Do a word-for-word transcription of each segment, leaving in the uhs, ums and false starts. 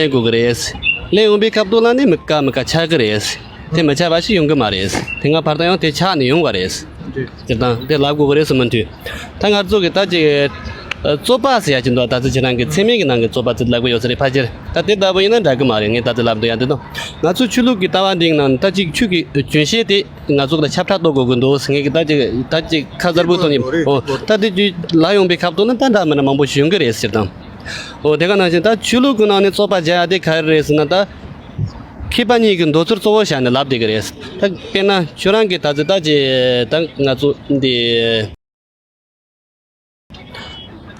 ལེན་དགོས་ཀྱི་རེད། ལེན་ཡོང་པའི་སྐབས་དུ་ལ་ནི་མི་དཀའ་མི་དཀའ་ཆགས་ཀྱི་རེད། དེ་མི་ཆགས་པ་ཞིག་ཡོང་གི་མ་རེད། དེ་སྔ་བར་དུ་ཡང་དེ་ཆགས་ནས་ཡོང་བ་རེད། སྤྱིར་བཏང་དེ་ལབ་དགོས་ཀྱི་རེད་ཟེར་མི་འདུག་ད་ང་ཚོ་གི་ད་ཅིག་རྩོད་པ་ཟེར་ཡ་ཅིག་འདུག་ད་ཚོད་ཁྱེད་རང་གི་ཚད་མིན་གྱི་ནང་གི་རྩོད་པ་ཚོ་ལབ་གི་ཡོད་ས་རེད། ཕལ་ཆེར་ད་དེ་ལྟ་བུ་ཡིན་ན་འདྲ་གི་མ་རེད། ངས་ད་ཚོད་ལབ་འདུག་ཡ་འདི་དང་ང་ཚོ་ཆོས་ལུགས་ཀྱི་ལྟ་བ་འདི་ནང་ད་ཅིག་ཆོས་ཀྱི་རྒྱུན་ཤེས་དེ་ང་ཚོ་གི་ད་ཁྱབ་བསྒྲགས་གཏོང་དགོས་ཀྱི་འདུག་ངས་གི་ད་ཅིག་ད་ཅིག་ཁ་གསལ་པོ་ཐོག་ནས་ཨོ་ད་དེ་དུས་ལ་ཡོང་པའི་སྐབས་དུ་ན་ད་འདྲ་མི་འདྲ་མང་པོ་ཞིག་ཡོང་གི་རེད། སྤྱིར་བཏང་ཨོ་དེ་ག་ནང་བཞིན་ད་ཆོས་ལུགས་ཀྱི་ནང་ནས་རྩོད་པ་བརྒྱབ་ཡ་དེ་ག་རེ་རེད་ཟེར་ན། ད་མཁས་པ་གཉིས་ཀྱི་འདོད་ཚུལ་གཙོ་བོ་བཞག་ནས་ལབ་བསྡད་ཀྱི་རེད། ད་དཔེར་ན་ཁྱོད་རང་གིས་ད་ཚོད་ད་ཅིག་ད་ང་ཚོ་འདི་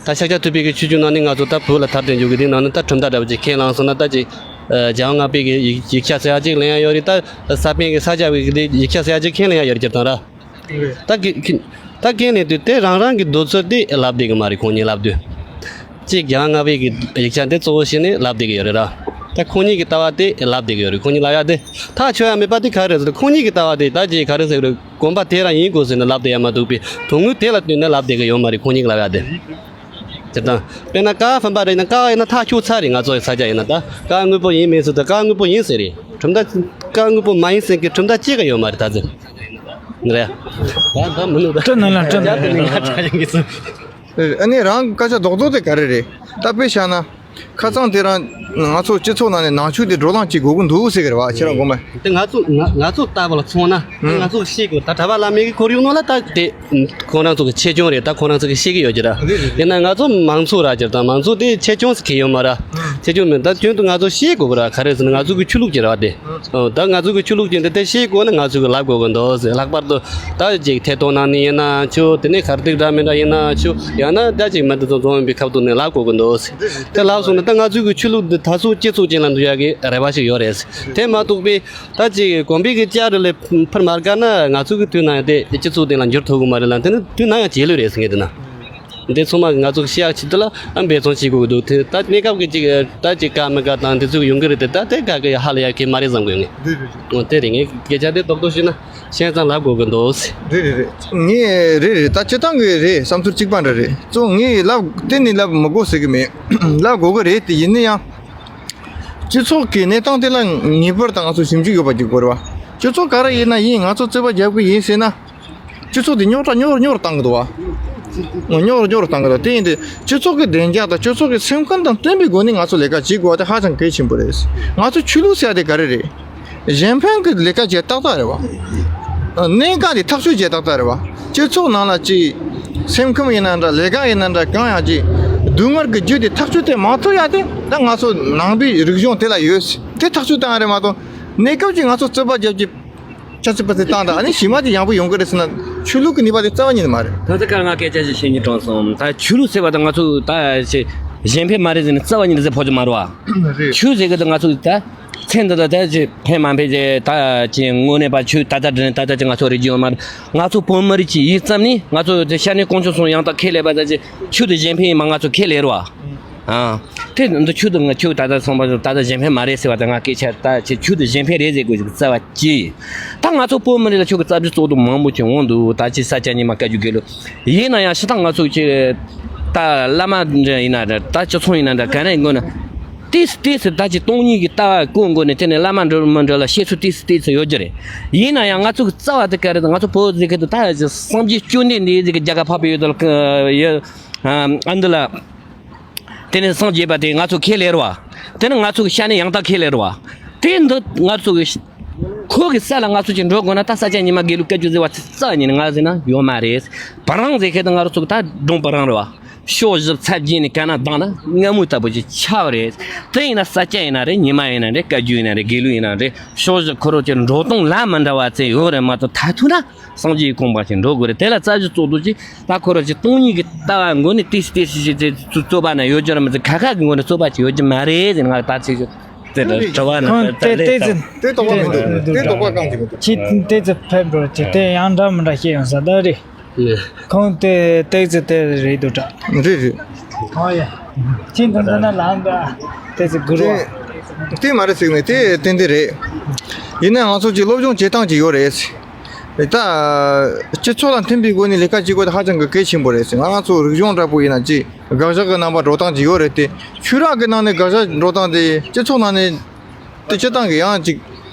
ད་ཤཱཀྱ་ཐུབ་པའི་གི་ཆོས་བརྒྱུད་ནང་ནས་ང་ཚོ་ད་བོད་ལ་དར་ཏེ་འཇུག་གི་དེ་ནང་ནས་ད་གྲུབ་མཐའ་འདྲ་བོ་ཅིག་ཁས་བླངས་སོང་ན། ད་ཅིག་རྒྱལ་དབང་ལྔ་པའི་གི་ཡིག་ཡིག་ཆ་ཟེར་ཡ་ཅིག་ལེན་ཡ་ཡོད་རེད། ད་ས་པཎ་གི་ས་སྐྱ་བའི་གི་དེ་ཡིག་ཆ་ཟེར་ཡ་ཅིག་ཁས་ལེན་ཡ་ཡོད་རེད། སྤྱིར་བཏང་ར། རེད། ད་གི་གི་ད་གི་ནས་དུས་དེ་རང་རང་གི་འདོད་ཚུལ་དེ་ལབ་བསྡད་གི་མ་རེད། ཁོང་གཉིས་ལབ་དུས། གཅིག་རྒྱལ་དབང་ལྔ་པའི་གི་ཡིག་ཆ་དེ་གཙོ་བོ་བྱས་ནས་ལབ་བསྡད་གི་ཡོད་རེད་ར། ད་ཁོང་གཉིས་ཀྱི་ལྟ་བ་དེ་ལབ་བསྡད་གི་ཡོད་རེད། ཁོང་གཉིས་ལབ་ཡ་དེ་ཐག་ཆོད་ཡ་མེད་པ་དེ་ག་རེད་ཟེར། ཁོང་གཉིས་ཀྱི་ལྟ་བ་དེ་ད་ཅིག་ག་རེ་ཟེར་གི་རེད། དགོངས་པ་དེ་རང་ཡིན་དགོས་ཟེར་ནས་ལབ་བསྡད་ཡ་མ་གཏོགས་པའི་དོན་དངོས་དེ་ལ་ལྟོས་ནས་ལབ་བསྡད་གི་ཡོད་མ་རེད། ཁོང་གཉིས་ཀྱི་ལབ་ཡ་དེ། དེ་དང་དཔེར་ན་ཀ་བ་བུམ་པ་རེད་ན། ཀ་བ་ཡིན་ན་ཐག་ཆོད་ཚར་རེད། ང་ཚོ་ཡི་ས་སྐྱ་ཡིན་ན་ད་ཀ་བ་དངོས་པོ་ཡིན་མིན་ཟེར་དུས་ཀ་བ་དངོས་པོ་ཡིན་ཟེར་རེད། གྲུབ་མཐའ་ཀ་བ་དངོས་པོ་མ་ཡིན་ཟེར་གི་གྲུབ་མཐའ་གཅིག་གི་ཡོད་མ་རེད་ད་ཚོད། རེད། ད་ད་མི་ནུ་ད། སྤྲོ་ནང་ལ་སྤྲོ་ནང་ལ། ཡ་དེ་ནི་ང་ད་ཡིན་གི་ཚོད། ཨ་ནི་རང་སྐད་ཆ་རྡོག་རྡོག་དེ་ག་རེ་རེད། ད་དཔེ་བཞག་ན། ཁ་སང་དེ་རང་ང་ཚོ་སྤྱི་ཚོགས་ནང་ནས་ནང་ཆོས་དེ་བགྲོ་གླེང་བྱེད་དགོས་ཀྱི་འདུག་ཟེར་གི་རེད་བ། ཁྱེད་རང་དགོངས་པ། དེ་ང་ཚོ་ང་ང་ཚོ་ལྟ་བུ་ལ་མཚོན་ན། ཨང་། ང་ཚོ་ཤེས་དགོས། ད་གྲྭ་པ་བླ་མའི་གི་ཁོར་ཡུག་ནང་ལ་ད་དེ་ཁོང་རང་ཚོ་གི་ཆེ་ཆུང་རེད། ད་ཁོང་རང་ཚོ་གི་ཤེས་ཀྱི་ཡོད་ཀྱི་ར། རེད་རེད། ཡིན་ན་ང་ཚོ་མང་ཚོགས་ར་སྤྱིར་བཏང་མང་ཚོགས་དེ་ཆེ་ཆུང་ཟེར་གི་ཡོད་མ་ར། ཨང་། ཆེ་ཆུང་མིན། ད་རྒྱུན་དུ་ང་ཚོ་ཤེས་དགོས་གི་ར། ག་རེ་ཟེར་ན་ང་ཚོ་གི་ཆོས་ལུགས་ཀྱི་ར་དེ། ཨང་། ཨོ་ད་ང་ཚོ་གི་ཆོས་ལུགས་ཀྱི་འདི་དེ་ཤེས་དགོས་ན་ང་ཚོ་གི་ལབ་དགོས་གི་འདུག་ཟེར། ལྷག་པར་དུ་ད་ཅིག་ཐད་གཏོང་ནང་ནས་ཡིན་ན་ཆོག་དེ་ནས་གར་སྟེགས་འདྲ་མི་འདྲ་ཡིན་ན་ཆོག་ཡང་ན་ད་ཅིག་མི་འདི་ཚོ་འཛོམས་པའི་ཁ་ཐུག་ནས་ལབ་དགོས་གི་འདུག་ཟེར། དེ་ལབ་སོང་ན་ད་ང་ཚོ་གི་ཆོས་ལུགས་འདི་ད་སུ་སྤྱི་ཚོགས་ཅན་ལ་འདུ་ཡག་གི་རེ་བ་ཞིག་ཡོད་རེད། དེ་མ་གཏོགས་པའི་ད་ཅིག་གོམས་པའི་གི་ལྕགས་རི་ལས་འཕུར་མ་དགའ་ན་ང་ཚོ་གི་དུས་ནང་དེ་སྤྱི་ཚོགས་སྟེང་ལ་འགྱུར་ཐུབ་གི་མ་རེད་ལ། དེ་ནི་དུས་ནང་ཡང་བྱེད་ལོས་རེད་ཟེར་ངས་དེ་ན། འདི་ཚང་མ་ང་ཚོ་ཤེས་ཡག་ཆེད་དུ་ལ་ཨ་འབད་བརྩོན་བྱེད་དགོས་ཀྱི་འདུག་དེ་ད་གནས་སྐབས་ཀྱི་ཅིག་ད་ཅིག་དགའ་མི་དགའ་དང་དེ་ཚོ་ཡོང་གི་རེད་དེ། ད་དེ་དགའ་གི་ཧ་ལས་ཡག་གི་མ་རེད་བསམ་གི་ཡོད་ངས། འདི་རེད་རེད། འོ་དེ་རེད། ངས་སྐད་ཆ་དེ་རྡོག་རྡོག་ཞུས་ན་བྱས་ཙང་ལབ་དགོས་ཀྱི་འདུག་རེད་རེད་རེད། ངས་རེད་རེད། ད་སྤྱིར་བཏང་གི་རེད། བསམ་ཚུལ་གཅིག་པ་འདྲ་རེད། གཙོ་ངས་ལབ་གཏན་ནས་ལབ་མི་དགོས་ཟེར་གི་མེད། ལབ་དགོས་གི་རེད་དེ། ཡིན་ན་ཡང་སྤྱི་ཚོགས་ཀྱི་གནས་སྟངས་དེ་ལ་ངེས་པར་དུ་ང་ཚོ་ཞིབ་འཇུག་ཡོད་པ་ཅིག་དགོས་རེད་བ། སྤྱི་ཚོགས་ག་རེ་ཡིན་ན་ཡིན། ང་ཚོ་རྩོད་པ་རྒྱབ་གི་ཡིན་ཟེར་ན། སྤྱི་ཚོགས་དེ་རྙོག་དྲ་རྙོག་རྙོག་བཏང་གི་འདུག་བ། རྙོག་རྙོག་བཏང་གི་འདུག་དེ་ཡིན་དུས་སྤྱི་ཚོགས་ཀྱི་བདེ་འཇགས་དང་སྤྱི་ཚོགས་ཀྱི་སེམས་ཁམས་དང་མཐུན་པའི་སྒོ་ནས་ང་ཚོ་ལས་ཀ་བྱེད་དགོས་པ་དེ་ཧ་ཅང་གལ་ཆེན་པོ་རེད། ང་ཚོ་ཆོས་ལུགས་ཟེར་ཡ་དེ་ག་རེ་རེད། གཞན་ཕན་གྱི་ལས་ཀ་བྱེད་ཏག་ཏག་རེད་བ། གནད་འགག་དེ་ཐག་གཅོད་བྱེད་ཏག་ཏག་རེད་བ། སྤྱི་ཚོགས་ནང་ལ་ཅིག་སེམས་ཁམས་ཡིན་ན་འདྲ། ལས་ཀ་ཡིན་ན་འདྲ། གང་ཡང་ཅིག་སྡུག་བསྔལ་གྱི་རྒྱུ་དེ་ཐག་གཅོད་དེ་མ་ཐུབ་ཡ་དེ་ད་ང་ཚོ་ནང་པའི་རིག་གཞུང་དེ་ལ་ཡོད། དེ་ཐག་གཅོད་བཏང་ཡ་རེད་མ་གཏོགས། གནས་སྐབས་ཀྱི་ང་ཚོ་རྩོད་པ་རྒྱབ་ཀྱི་ཆབ་སྲིད་པ་དེ་བཏང་དང་། ཨ་ནི་གཞི་མ་དེ་ཡག་པོ་ཡོང་གི་རེད་ཟེར་ན། ཆོས་ལུགས་ཀྱི་ནུས་པ་དེ་རྩ་བ་ཉིད་ནས་མ་རེད། ད་ལྟ་ཁ་ང་སྐད་ཆ་ཞིག་བཤད་སྙིང་བྲོ་སོང་། ད་ཆོས་ལུགས་ཟེར་བ་དང་ང་ཚོ་ད་ཅི་གཞན་ཕན་མ་རེད་ཟེར་ནས་རྩ་བ་ཉིད་ནས་ཟེར་ཕོད་ཀྱི་མ་རེད་བ། རེད། ཆོས་ཟེར་གི་ད་ང་ཚོ་ད་ཚེ་འདི་ལ་ད་ཅི་ཕན་མ་ཕན་ཅི་ད་ཅི་དངོས་གནས་པ་ཆོས་ད་ལྟ་དྲན་ད་ལྟ་ཅི་ང་ཚོ་རེ་རྒྱུ་ཡོད་མ་རེད། ང་ཚོ་བོད་མི་རིགས་ཀྱི་ཡིད་ཙམ་ནི་ང་ཚོ་དེ་ཤ་ནས་དཀོན་མཆོག་གསུམ་ཡང་དག་ཁས་ལེན་པ་ད་ཅི་ཆོས་དེ་གཞན་ཕན་ཡིན་མ་ང་ཚོ་ཁས་ལེན་རེད་བ། ཨ། དེ་འདི་ཆོས་དང་ཆོས་ད་ལྟ་ཚོང་པ་ཚོ་ད་ལྟ་གཞན་ཕན་མ་རེད་ཟེར་བ་དང་ང་སྐད་ཆ་ད་ཆེ་ཆོས་དང་གཞན་ཕན་རེད་ཟེར་དགོས་ཀྱི་རྩ་བ་གཅིག་ད་ང་ཚོ་བོད་མི་རིགས་ལ་ཆོས་ཀྱི་རྩ་བརྒྱུད་གཙོ་དོན་མང་པོ་ཅིག་འོང་འདུག་ད་ཅི་ས་སྐྱ་ཉི་མ་བཀའ་བརྒྱུད་དགེ་ལུགས་ཡིན་ན་ཡང་སྤྱིར་བཏང་ང་ཚོ་ཅི་ད་བླ་མ་འདྲ་ཡིན་ན་འདྲ། ད་སྤྱི་ཚོགས་ཡིན་ན་འདྲ། ག་རེ་ཡིན་དགོས་ན་ཏིས་ཏིས་ད་ཅི་སྟོང་ཉིད་ཀྱི་ལྟ་བ་བཀོད་དགོས་ནས་དེ་ནས་བླ་མ་འདྲ་མི་འདྲ་ལ་བཤད་ཚུལ་ཏིས་ཏིས་ཡོད་ཀྱི་རེད། ཡིན་ན་ཡང་ང་ཚོ་གི་རྩ་བ་དེ་ག་རེ་ད་ང་ཚོ་བོད་ཟེར་མཁན་དེ་ད་ཅི་སངས་རྒྱས་བཅོམ་ལྡན་འདས་ཟེར་མཁན་རྒྱ་གར་འཕགས་པའི་ཡུལ་དུ་ཡོད། ཨ་འདི་ལ། དེ་ནས་སངས་རྒྱས་པ་དེ་ང་ཚོ་ཁས་ལེན་རོ། དེ་ནི་ང་ཚོ་གི་ཤ་ནས་ཡང་དག་ཁས་ལེན་རོ། དེ་འདི་ང་ཚོ་གི་ཁོ་གི་ས་ལ་ང་ཚོ་ཅིག་འགྲོ་དགོས་ན་ད་ས་སྐྱ་ཉི་མ་དགེ་ལུགས་བཀའ་བརྒྱུད་ཟེར་བ་རྩ་ཉིད་ནས་ང་ཟེར་ན་ཡོད་མ་རེད། བ་རང་ཟེར་མཁན་དེ་ང་ཚོ་གི་ད་སྒྲུང་བ་རང་རོ། ཕྱོགས་བཞི་ཚར་རྗེས་ནས་ག་ན་བཏང་ན་སྔ་མོ་ལྟ་བུ་ཅིག་ཆགས་རེད། དེ་ཡིན་ན་ས་སྐྱ་ཡིན་ན་རེད། ཉི་མ་ཡིན་ན་རེད། བཀའ་བརྒྱུད་ཡིན་ན་རེད། དགེ་ལུགས་ཡིན་ན་རེད། ཕྱོགས་བཞི་ཁོ་རང་ཅིག་འགྲོ་སྟངས་ལ་མི་འདྲ་བ་ཅིག་ཡོད་རེད་མ་གཏོགས་ད་ཐུག་ན། སངས་རྒྱས་ཀྱི་གོ་འཕང་ཅིག་འགྲོ་དགོས་རེད། དེ་ལ་རྩ་བཞི་གཙོ་དོན་ཅིག་ད་ཁོ་རང་ཅིག་སྟོང་ཉིད་ཀྱི་ལྟ་བ་མགོ་ནས་ཏིས་ཏིས་ཞིག་ཅིག་རྩོད་པ་ན་ཡོད་རྒྱུ་ར་མི་ཚོ་ཁ་ཁ་གི་ངོ་ནས་རྩོད་པ་ཅིག་ཡོད་རྒྱུ་མ་རེད་ཟེར་ང་ད་ཚིག་ཅིག་དེ་ལ་དྲི་བ་ན་ཁོང་དེ་དེ་ལས་ཙི་དང་། དེ་དོགས་པ་མི་འདུག་དེ་དོགས་པ་གང་ཅིག་མི་འདུག་ཁྱེད་དེ་ཙི་ཕེབས་འགྲོ་ཅིག་དེ་ཡང་འདྲ་མི་འདྲ་བཤད་ཡོང་ས་ད་རེད། ཁོང་དེ་ཏེག་ཙི་དེ་རེད་འདུག་དྲ། རེད་རེད། ཨོ་ཡ། ཁྱེད་འདི་འདི་ན་ལམ་འདྲ་ཏེག་ཙི་གུ་རུ་བ། དེ་མ་རེད་ཟེར་ནས་དེ་ཏན་ཏན་རེད། ཡིན་ན་ང་ཚོ་ཅིག་སློབ་སྦྱོང་བྱེད་སྟངས་ཅིག་ཡོད་རེད། ད་སྤྱི་ཚོགས་ལ་མཐུན་པའི་སྒོ་ནས་ལས་ཀ་བྱེད་དགོས་དེ་ཧ་ཅང་གི་གལ་ཆེན་པོ་རེད་ཟེར། ང་རང་ཚོ་རིག་གཞུང་འདྲ་པོ་ཡིན་ན་ཅིག་དགག་བཞག་གི་རྣམ་པ་འགྲོ་སྟངས་ཅིག་ཡོད་རེད་དེ། ཆོས་ར་གི་ནང་ནས་དགག་བཞག་འགྲོ་སྟངས་དེ་སྤྱི་ཚོགས་ནང་ནས་དེ་སྤྱི་བཏང་གི་ཡང་ཅིག་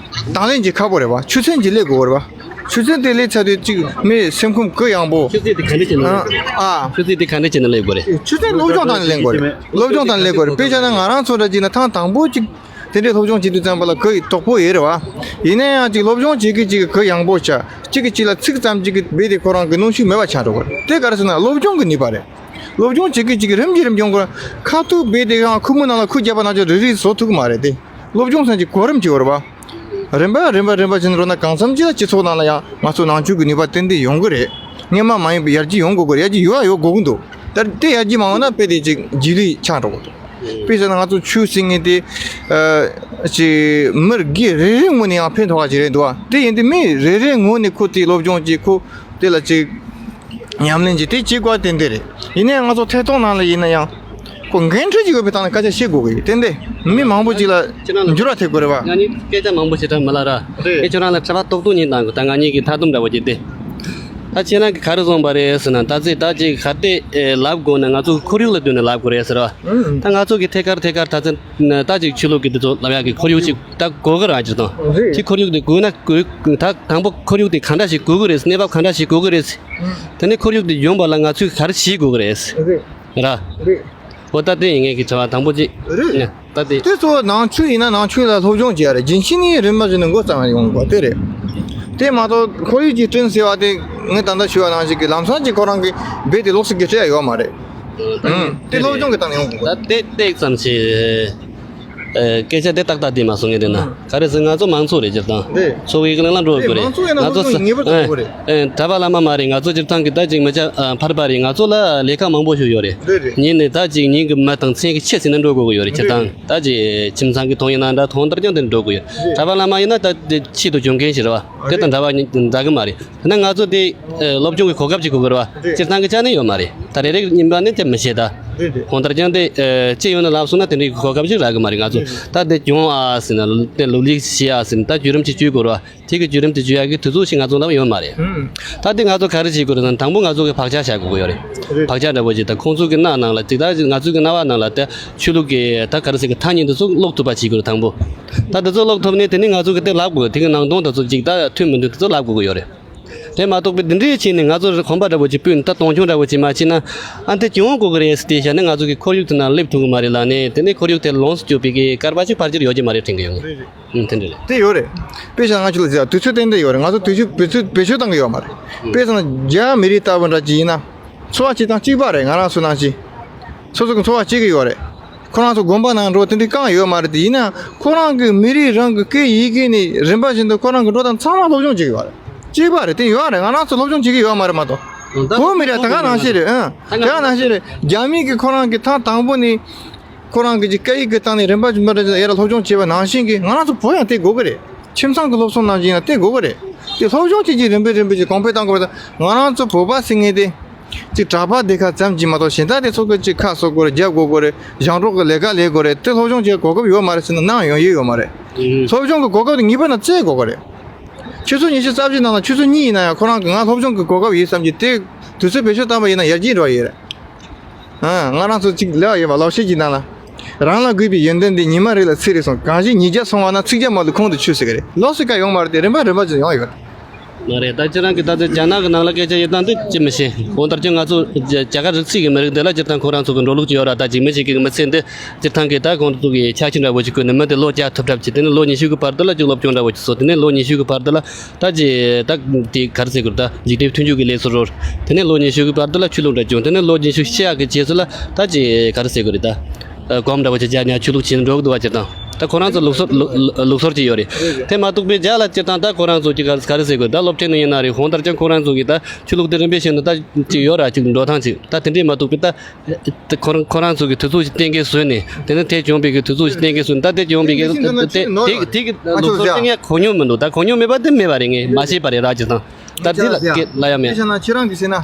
དང་ལེན་གྱི་ཁག་པོ་རེད་བ། ཆོས་ཚན་གྱི་སླེབས་དགོས་རེད་བ། ཆོས་ཚན་དེ་སླེབས་ཚར་དུས་ཅིག་མི་སེམས་ཁམས་གུ་ཡངས་པོ། ཆོས་ཚན་དེ་ག་འདྲ་བྱས་ནས་སླེབས་དགོས་རེད། ཨ། ཆོས་ཚན་དེ་ག་འདྲ་བྱས་ནས་སླེབས་དགོས་རེད། ཆོས་ཚན་སློབ་སྦྱོང་སྟེང་ནས་ལེན་དགོས་རེད། སློབ་སྦྱོང་སྟེང་ནས་ལེན་དགོས་རེད། དཔེ་བཞག་ན་ང་རང་ཚོ་འདྲ་ཅིག་ན་ཐེངས་དང་པོ་ཅིག་དེ་འདྲའི་སློབ་སྦྱོང་བྱེད་དུས་ཙམ་པ་ལ་གུ་དོག་པོ་ཡོད་རེད་བ། ཡིན་ན་ཡང་ཅིག་སློབ་སྦྱོང་བྱེད་མཁན་ཅིག་གི་གུ་ཡངས་པོ་བྱ། གཅིག་གིས་གཅིག་ལ་ཚིག་ཙམ་ཅིག་གིས་རྦད་དེ་ཁོ་རང་གི་གནོན་ཤུགས་མེད་པ་ཆགས་འགྲོ་གི་རེད། དེ་ག་རེ་ཟེར་ན་སློབ་སྦྱོང་གི་ནུས་པ་རེད། སློབ་སྦྱོང་བྱེད་མཁན་ཅིག་གིས་རིམ་གྱིས་རིམ་གྱིས་ཁོ་རང་ཁ་ཐུག་རྦད་དེ་ཡང་ཁུག་མ་ནང་ལ་ཁུག་བརྒྱབ་པ་ནང་བཞིན་རིལ་རིལ་བཟོ་ཐུབ་ཀྱི་མ་རེད་དེ། སློབ་སྦྱོང་ཟེར་མཁན་ཅིག་གོ་རིམ་ཅིག་ཡོད་རེད་བ། རིམ་པ་རིམ་པ་རིམ་པ་བྱས་ནས་འགྲོ་ན་གང་འཚམ་ཅིག་ལ་སྤྱི་ཚོགས་ནང་ལ་ཡང་ང་ཚོ་ནང་ཆོས་ཀྱི་ནུས་པ་ཏན་ཏན་ཡོང་གི་རེད། སྔོན་མ་མ་ཡིན་པའི་ཡར་རྒྱས་ཡོང་དགོས་ཀྱི་རེད། ཡར་རྒྱས་ཡོད་ཡ་ཡོད་དགོས་ཀྱི་འདུག་ད་དེ་ཡར་རྒྱས་མ་ཡོང་ན་དཔེ་དེ་ཅིག་རྗེས་ལུས་ཆགས་འགྲོ་གི་འདུག་དཔེ་བཞག་ན་ང་ཚོ་ཆོས་ཟེར་མཁན་དེ་ཨ་ཅིག་མི་སྒེར་རེ་རེའི་ངོས་ནས་ཡང་ཕན་ཐོགས་པ་ཅིག་རེད་འདུག་བ། དེ་ཡིན་དུས་མི་རེ་རེའི་ངོས་ནས་ཁོ་དེ་སློབ་སྦྱོང་བྱེད། ཁོ་དེ་ལ་ཅིག་ཉམས་ལེན་བྱེད། དེ་བྱེད་དགོས་པ་ཏན་ཏན་རེད། ཡིན་ནའང་ང་ཚོ་ཐད་གཏོང་ནང་ལ་ཡིན་ན་ཡང་ཁོ་འགན་འཁྲི་ཅིག་ཡོད་པའི་སྟེང་ནས་སྐད་ཆ་བཤད་དགོས་ཀྱི་ཡོད། ཏན་ཏན་མི་མང་པོ་ཅིག་ལ་ཁྱེད་རང་ལ་འགྱུར་བ་ཐེབས་དགོས་རེད་བ། ང་གཉིས་སྐད་ཆ་མང་པོ་ཞེ་དྲག་མི་ལབ་ར། རེད། ངས་ཁྱེད་རང་ལ་ཕྲད་པ་ཏོག་ཏོག་གཉིས་གནང་དགོས། ད་ང་གཉིས་ཀྱི་མཐའ་སྡོམ་འདྲ་བོ་ཅིག་སྟེ། ད་ཁྱེད་རང་གིས་ག་རེ་གསུངས་པ་རེད་ཟེར་ན། ད་ཚེ་ད་ཅིག་ག་དེ་ཨེ་ལབ་དགོས་ན་ང་ཚོ་ཁོར་ཡུག་ལ་ལྟོས་ནས་ལབ་དགོས་རེད་ཟེར་བ། ཨང་། ད་ང་ཚོ་གི་ཐད་ཀར་ཐད་ཀར་ད་ཚེ་ད་ཅིག་ཆོས་ལུགས་ཀྱི་དེ་ཚོ་ལབ་ཡག་གི་ཁོར་ཡུག་ཅིག་ད་དགོས་ཀྱི་རེད། སྤྱིར་བཏང་རེད། ཁྱེད་ཁོར་ཡུག་དེ་དགོས་ན་དགོས། ད་དང་པོ་ཁོར་ཡུག་དེ་ག་འདྲ་ཞིག་དགོས་ཀྱི་རེད། གནས་བབ་ག་འདྲ་ཞིག་དགོས་ཀྱི་རེད། ཨང་། དེ་ནས་ཁོར་ཡུག་དེ་ཡོང་བ་ལ་ང་ཚོས་ག་རེ་བྱེད་དགོས་ཀྱི་རེད། རེད། ར། རེད། འོ་ད་དེ་ཡིན་ངེས་ཀྱི་དྲི་བ་དང་པོ་ཅིག་རེད། ནས་ད་དེ། དེ་ཚོ་ནང་ཆོས་ཡིན་ན་ནང་ཆོས་ལ་སློབ་སྦྱོང་བྱེད་ཡ་རེད། རྒྱུན་ཤེས་ནི་རིམ་པ་བཞིན་དུ་འགོ་བརྩམས་ཡོང་དགོས་དེ་རེད། དེ་མ་གཏོགས་ཁོར་ཡུག་ཅིག་བསྐྲུན་ཟེར་བ་དེ་ངས་ད་ལྟ་ཞུས་པ་ནང་བཞིན་གྱི་ལམ་སང་ཅིག་ཁོ་རང་གིས་རྦད་དེ་ལོགས་སུ་གི་སྤྲད་ཡ་ཡོད་མ་རེད། ཨང་། དེ་སློབ་སྦྱོང་གི་སྟེང་ནས་ཡོང་དགོས། ད་དེ་ཏོག་ཙམ་ཞིག་ཨ། སྐད་ཆ་དེ་ཏག་ཏག་དེ་མ་སོང་ངས་བལྟས་ན། ཨང་། ག་རེ་ཟེར་ང་ཚོ་མང་ཚོགས་རེད། སྤྱིར་བཏང་རེད། ཚོགས་པའི་གླིང་ལ་འགྲོ་དགོས་རེད། མང་ཚོགས་ཡིན་ན་ང་ཚོ་སློབ་སྦྱོང་ངེས་པར་དུ་དགོས་རེད། ཨེ། གྲྭ་པ་བླ་མ་མ་རེད། ང་ཚོ་སྤྱིར་བཏང་གི་ད་ཅིག་མི་སྐྱ་ཨ་ཕལ་པ་རེད། ང་ཚོ་ལ་ལས་ཀ་མང་པོ་ཞིག་ཡོད་རེད། རེད་རེད། ཉིན་ནས་ད་ཅིག་ཉིན་གྱི་མི་དང་མཚན་གྱི་ཆུ་ཟིན་ན་འགྲོ་དགོས་ཀྱི་ཡོད་རེད། སྤྱིར་བཏང་རེད་རེད། ད་ཅིག་ཁྱིམ་ཚང་གི་དོན་ཡིན་ན་འདྲ། གང་ལྟར་ཀྱང་དེ་འགྲོ་དགོས་ཡོད། རེད། གྲྭ་པ་བླ་མ་ཡིན་ན་ད་དེ་ཆེད་དུ་བྱུང་མཁན་ཞིག་རེད་བ། དེ་དང་འདྲ་བ་ཉིད་འདྲ་གི་མ་རེད། ད་ནི་ང་ཚོ་དེ་ཨེ་སློབ་སྦྱོང་གི་གོ་སྐབས་ཅིག་དགོས་ཀྱི་རེད་བ། རེད། སྤྱིར་བཏང་གི་ཆ་ནས་ཡོད་མ་རེད། ད་རེ་རེ་ཡིན་པ་ནི་དེ་མི་ཤེས་ད། རེད་རེད། གང་ལྟར་ཀྱང་དེ་ཨེ་ཅི་ཡོད་ན་ལབ་སོང་ན་དེ་འདྲའི་གོ་སྐབས་ཅིག་རག་གི་མ་རེད། ང་ཚོ་རེད་རེད། ད་དེ་སྦྱོང་ཨ་ཟེར་ན་དེ་སློབ་ལུགས་ཤེས་ཨ་ཟེར་ན་ད་བརྒྱུད་རིམ་ཅིག་བཅོས་དགོས་རེད་བ། དེ་གི་བརྒྱུད་རིམ་དེ་བཅོས་ཡག་གི་དུས་ཚོད་ཞིག་ང་ཚོ་ལ་ཡོད་མ་རེད། ཨང་། ད་དེ་ང་ཚོ་ག་རེ་བྱེད་དགོས་རེད་ཟེར་ན། དང་པོ་ང་ཚོ་གི་བག་ཆགས་བཞག་དགོས་ཀྱི་ཡོད་རེད། རེད། བག་ཆགས་འདྲ་པོ་ཅིག་ད་ཁོང་ཚོ་གི་སྣ་ནང་ལ་ཅིག་ད་ང་ཚོ་གི་སྣང་བ་ནང་ལ་ད་ཆོས་ལུགས་ཀྱི་ད་ག་རེ་ཟེར་གི་ཐ་སྙད་འདི་ཚོ་ཀློག་ཐུབ་པ་བྱེད་དགོས་རེད། དང་པོ་ད་འདི་ཚོ་ཀློག་ཐུབ་ནས་དེ་ནས་ང་ཚོ་གི་དེ་ལབ་དགོས། དེ་གི་ནང་དོན་འདི་ཚོ་ཅིག་ད་མཐུན་མི་འདུག་འདི་ཚོ་ལབ་དགོས་ཀྱི་ཡོད་རེད། དེ་མ་གཏོགས་པའི་འདི་འདྲའི་ཆེད་ནས་ང་ཚོ་གོམ་པ་འདྲ་པོ་ཅིག་སྤོས་ནས་ད་མཐོང་ཆུང་འདྲ་པོ་ཅིག་མ་བྱས་ན། ཨ་འདི་སྦྱོང་དགོས་ཀྱི་རེད་ཟེར་ཏེ་བྱས་ན་ང་ཚོ་གི་ཁོར་ཡུག་དེ་ནང་སླེབས་ཐུབ་ཀྱི་མ་རེད་ལབ་ནས། དེ་ནས་ཁོར་ཡུག་དེ་ལོངས་སུ་སྤྱོད་པའི་གི་སྐལ་པ་ཅིག་ཕལ་ཆེར་ཡོད་ཀྱི་མ་རེད་དྲན་གྱི་ཡོད། རེད་རེད། ཨང་། དེ་འདྲ་རེད། དེ་ཡོད་རེད། དཔེ་བཞག་ན་ང་ཁྱོད་ལ་ཟེར་ཡ། དུས་ཚོད་ཏན་ཏན་ཡོད་རེད། ང་ཚོ་དུས་ཚོད་བེད་སྤྱོད་བེད་སྤྱོད་བཏང་གི་ཡོད་མ་རེད། དཔེ་བཞག་ན་རྒྱ་མི་རིགས་ལྟ་བུ་འདྲ་ཅིག་ཡིན་ན། འཚོ་བ་སྐྱེལ་སྟངས་གཅིག་པ་རེད། ང་རང་ཚོ་ནང་བཞིན། སོ་སོ་གི་འཚོ་བ་སྐྱེལ་གི་ཡོད་རེད། ཁོ་རང་ཚོ་དགོན་པ་ནང་འགྲོ་དེ་འདྲའི་རྐང་ཡོད་མ་རེད་དེ། ཡིན་ན་ཁོ་རང་གི་མི་རིགས་རང་གི་སྐད་ཡི་གེ་ནས་རིམ་པ་བཞིན་དུ་ཁོ་རང་གི་འགྲོ་སྟངས་ཚང་མ་སློབ་སྦྱོང་བྱེད་ཀྱི་ཡོད་རེད། གཅིག་པ་རེད། དེ་ཡོད་རེད། ང་རང་ཚོ་སློབ་སྦྱོང་བྱེད་ཀྱི་ཡོད་མ་རེད་མ་གཏོགས། ད་བོད་མི་རིགས་ད་ག་ནང་བཞིན་རེད། ཨང་། ད་ག་ནང་བཞིན་རེད། རྒྱ་མི་གི་ཁོ་རང་གི་ཐེངས་དང་པོ་ནས་ཁོ་རང་གི་སྐད་ཡིག་གི་སྟེང་ནས་རིམ་པ་བཞིན་པ་རེད་ཡར་སློབ་སྦྱོང་བྱས་པ་ནང་བཞིན་གྱི་ང་རང་ཚོ་བོད་ཡང་དེ་དགོས་ཀྱི་རེད། ཁྱིམ་ཚང་གི་སློབ་གསོ་ནང་བཞིན་ཡང་དེ་དགོས་ཀྱི་རེད། དེ་སློབ་སྦྱོང་བྱེད་ཀྱི་རིམ་པས་རིམ་པས་ཀྱི་གོང་འཕེལ་གཏང་དགོས་པ་དང་། ང་རང་ཚོ་བོད་པ་ཟེར་མཁན་དེ་ཅིག་གྲྭ་པ་སྡེ་ཁག་ཙམ་གྱིས་མ་གཏོགས་གཞན་དག་དེ་ཚོ་གི་ཅིག་ཁ་གསོ་དགོས་རེད། རྒྱབ་དགོས་དགོས་རེད། ཞིང་འབྲོག་གི་ལས་ཀ་ལས་དགོས་རེད། དེ་སློབ་སྦྱོང་བྱེད་གོ་སྐབས་ཡོད་མ་རེད་ཟེར་ན་ནམ་ཡང་ཡོང་ཡས་ཡོད་མ་རེད། ཨུ། སློབ་སྦྱོང་གི་གོ་སྐབས་དེ་ངེས་པར་དུ་བཙལ་དགོས་ཀྱི་རེད། ཆུ་ཚོད་ཉི་ཤུ་རྩ་བཞི་ནང་ལ་ཆུ་ཚོད་གཉིས་ཡིན་ན་ཡང་ཁོ་རང་གིས་ང་སློབ་སྦྱོང་གི་གོ་སྐབས་ཡིན་བསམ་གྱི་དེ་དུས་ཚོད་བེད་སྤྱོད་བཏང་པ་ཡིན་ན་ཡར་རྒྱས་འགྲོ་ཡས་རེད། ཨ། ང་རང་ཚོ་གཅིག་ལབ་ཡོད་པ། ལོ་ཤས་ཀྱི་ནང་ལ། རང་ལ་དགོས་པའི་ཡོན་ཏན་དེ་ཉི་མ་རེ་ལ་ཚིག་རེ་གསུང་། གང་ཞིག་ཉིས་བརྒྱ་གསུང་བ་ན། ཚིག་བརྒྱ་མ་ལུས་ཁོང་དུ་ཆུད་ཟེར་གི་རེད། ལོགས་སུ་ཀ་ཡོང་མ་རེད་དེ། རིམ་པ་རིམ་པ་བཞིན་ཡོང་ཡོད་རེད། མ་རེད། ད་ཁྱེད་རང་གིས་ད་ལྟ་རྒྱ་ནག་གི་ནང་ལ་སྐད་ཆ་བཤད་སྟངས་དེ་ཅི་མི་ཤེས། འོན་ཏེ་ང་ཚོ་རྒྱ་རྒྱ་གར་རིགས་གཅིག་གི་མི་རིགས་འདི་ལ་སྤྱིར་བཏང་ཁོ་རང་ཚོ་གི་འགྲོ་ལུགས་ཅིག་ཡོད་ར། ད་ཅིག་མི་ཞིག་གིས་མི་ཚེ་འདི་སྤྱིར་བཏང་གི་ད་ཁོང་ཚོ་གི་ཆ་རྐྱེན་འདྲ་པོ་ཞིག་བཀོད་ནས། མི་དེ་ལོ་བརྒྱ་ཐུབ་གྲབས་བྱས། དེ་ནས་ལོ་ཉི་ཤུ་གི་བར་དུ་ལ་ཅིག་སློབ་སྦྱོང་འདྲ་པོ་ཅིག་སོང་། དེ་ནས་ལོ་ཉི་ཤུ་གི་བར་དུ་ལ་ད་ཅི་ད་དེ་ག་རེ་ཟེར་དགོས་རེད། ད་འཇིག་རྟེན་མཐུན་འཇུག་གི་ལས་སུ་རོལ། དེ་ནས་ལོ་ཉི་ཤུ་གི་བར་དུ་ལ་ཆོས་ལུགས་འདྲ་སྦྱོང་། དེ་ནས་ལོ་ཉི་ཤུ་ཤི་ཡག་གི་རྗེས་སུ་ལ་ད་ཅི་ག་རེ་ཟེར་དགོས་རེད། ད་སྒོམ་འདྲ་པོ་ཅིག་རྒྱག་ནས་ཆོས་ལུགས་བྱེད་འགྲོ་གི་འདུག་བ། སྤྱིར་བཏང་ད་ཁོ་རང་ཚོ་ལུགས་སྲོལ་ལུགས་ལུགས་སྲོལ་ཅིག་ཡོད་རེད། དེ་མ་གཏོགས་པའི་རྒྱ་ལ་སྤྱིར་བཏང་ད་ཁོ་རང་ཚོ་ཅིག་ག་ག་རེ་ཟེར་དགོས། ད་སློབ་ཁྲིད་ནང་ཡིན་ན་རེད། གང་ལྟར་ཀྱང་ཁོ་རང་ཚོ་གི་ད་ཆོས་ལུགས་དེ་རིམ་པས་བཤད་ན་ད་ཅིག་ཡོད་ར། ཅིག་འགྲོ་སྟངས་ཅིག་ད་དེ་འདྲས་མ་གཏོགས་པའི་ད། དེ་ཁོ་རང་ཁོ་རང་ཚོ་གི་དུས་ཚོད་ཅིག་གཏན་འཁེལ་བཟོས་ནས། དེ་ནས་དེ་བྱུང་བའི་གི་དུས་ཚོད་ཅིག་གཏན་འཁེལ་བཟོས་ནས། ད་དེ་བྱུང་བའི་གི་དེ་དེ་དེ་གི་ལུགས་སྲོལ་དེ་ངས་གོ་མྱོང་མི་འདུག་ད་གོ་མྱོང་མེད་པ་དེ་མེད་པ་རེད། ངས་མ་ཤེས་པ་རེད་ར། སྤྱིར་བཏང་ད་འདི་ལ་སྐད་ལ་ཡ་མེད། ཁྱེད་རང་གིས་ཟེར་ན།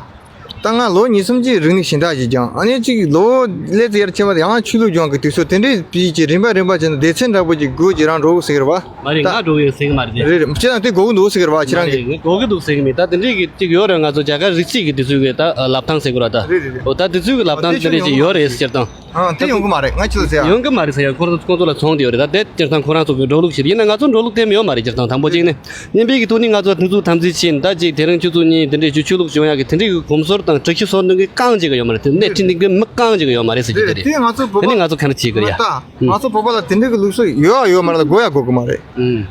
ད་ང་ལོ་གཉིས་གསུམ་གྱི་རིང་ནས་ཞིང་བདག་ཅིག་སྦྱངས། ཨ་ནི་ཅིག་ལོ་ལས་ཙི་ཡར་ཆེ་བ་ཡང་ཆོས་ལུགས་སྦྱོང་གི་དུས་ཚོད་དེ་འདྲའི་དཔེ་ཅིག་རིམ་པ་རིམ་པ་བྱས་ན་སྡེ་ཚན་འདྲ་པོ་ཅིག་སྒོ་ཅིག་རང་འགྲོ་གི་ཟེར་གི་རེད་པ། མ་རེད། ད་ང་འགྲོ་གི་ཟེར་གི་མ་རེད་དེ། རེད་རེད། ཁྱེད་རང་དེ་དགོས་ཀྱི་འདུག་ཟེར་གི་རེད་པ། ཁྱེད་རང་གིས། མ་རེད། དགོས་ཀྱི་འདུག་ཟེར་གི་མེད། ད་དེ་འདྲའི་གི་ཅིག་ཡོད་རེད། ང་ཚོ་རྒྱ་གར་རིགས་གཅིག་གི་དེ་ཚོའི་གི་ད་ལབ་སྟངས་ཟེར་གི་རེད་པ། ད། རེད་རེད་རེད། འོ་ད་དེ་ཚོའི་གི་ལབ་སྟངས་དེ་འདྲ་ཅིག་ཡོད་རེད་སྤྱིར་བཏང་། ཨ། དེ་ཡོང་གི་མ་རེད། ང་ཁྱེད་ཚོ་ཟེར་ཡ། ཡོང་གི་མ་རེད་ཟེར་ཡ། ཁོ་རང་ཁོང་ཚོ་ལ་ཚོང་དེ་ཡོད་རེད། ད་དེ་སྤྱིར་བཏང་ཁོ་རང་ཚོ་གི་འགྲོ་ལུགས་ཤིག་རེད། ཡིན་ན་ང་ཚོ་འགྲོ་ལུགས་དེ་མི་ཡོད་མ་རེད། སྤྱིར་བཏང་དང་པོ་གཅིག་ནས་སྙན་པའི་གི་ཐོག་ནས་ང་ཚོ་དེ་ཚོ་དམ་ཚིག་ཆེ་ནི་ད་ཅིག་དེ་རིང་ཁྱེད་ཚོ་གཉིས་དེ་འདྲའི་ཆོས་ཆོས་ལུགས་སྦྱོང་ཡག་གི་དེ་འདྲའི་གི་གོམས་སྲོལ་དང་སྒྲིག་གཞི་བཟོ་འདུག་གི་རྐང་གཅིག་གི་ཡོད་མ་རེད། དེ་སྣེ་ཁྲིད་འདུག་གི་མི་རྐང་གཅིག་གི་ཡོད་མ་རེད་ཟེར་རྒྱུ་དེ་རེད། དེ་ང་ཚོ་བོད་པ། དེ་ནི་ང་ཚོ་ག་རེ་བྱེད་གི་རེད་ཡ། ད་ང་ཚོ་བོད་པ་ལ་དེ་འདྲའི་གི་ལུགས་སྲོལ་ཡོད་ཡ་ཡོད་མ་རེད་ལ་དགོས་ཡ་དགོས་གི་མ་རེད།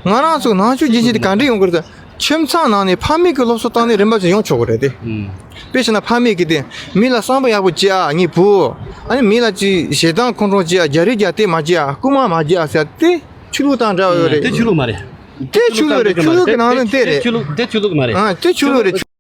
ང་རང་ཚོ་ནང་ཆོས་རྒྱུན་ཆད་དེ་ག་འདྲ་ཡོང་གི་རེད་ཟེར། ཁྱིམ་ཚང་ནང་ནས་ཕ་མེས་ཀྱི་སློབ་གསོ་བཏང་ནས་རིམ་པ་བཞིན་ཡོང་ཆོག་གི་རེད་དེ། ཨུམ། དཔེ་བྱས་ན་ཕ་མེས་ཀྱིས་དེ་མི་ལ་བསམ་པ་ཡག་པོ་བྱེད་ཨ་ངའི་བུ། ཨ་ནི་མི་ལ་ཅིག་ཞེ་སྡང་ཁོང་ཁྲོ་བྱེད་ཨ། རྒྱ་རིགས་རྒྱ་སྐད་མ་བྱེད་ཨ། རྐུན་མ་མ་བྱེད་ཨ་ཟེར་དེ་ཆོས་ལུགས་དང་འདྲ་བ་ཡོད་རེད། དེ་ཆོས་ལུགས་མ་རེད། དེ་ཆོས་ལུགས་རེད། ཆོས་ལུགས་ཀྱི་ནང་ནས་དེ་རེད། ཆོས་ལུགས་དེ་ཆོས་ལུགས་མ་རེད། ཨ། དེ་ཆོས་ལུགས་རེད།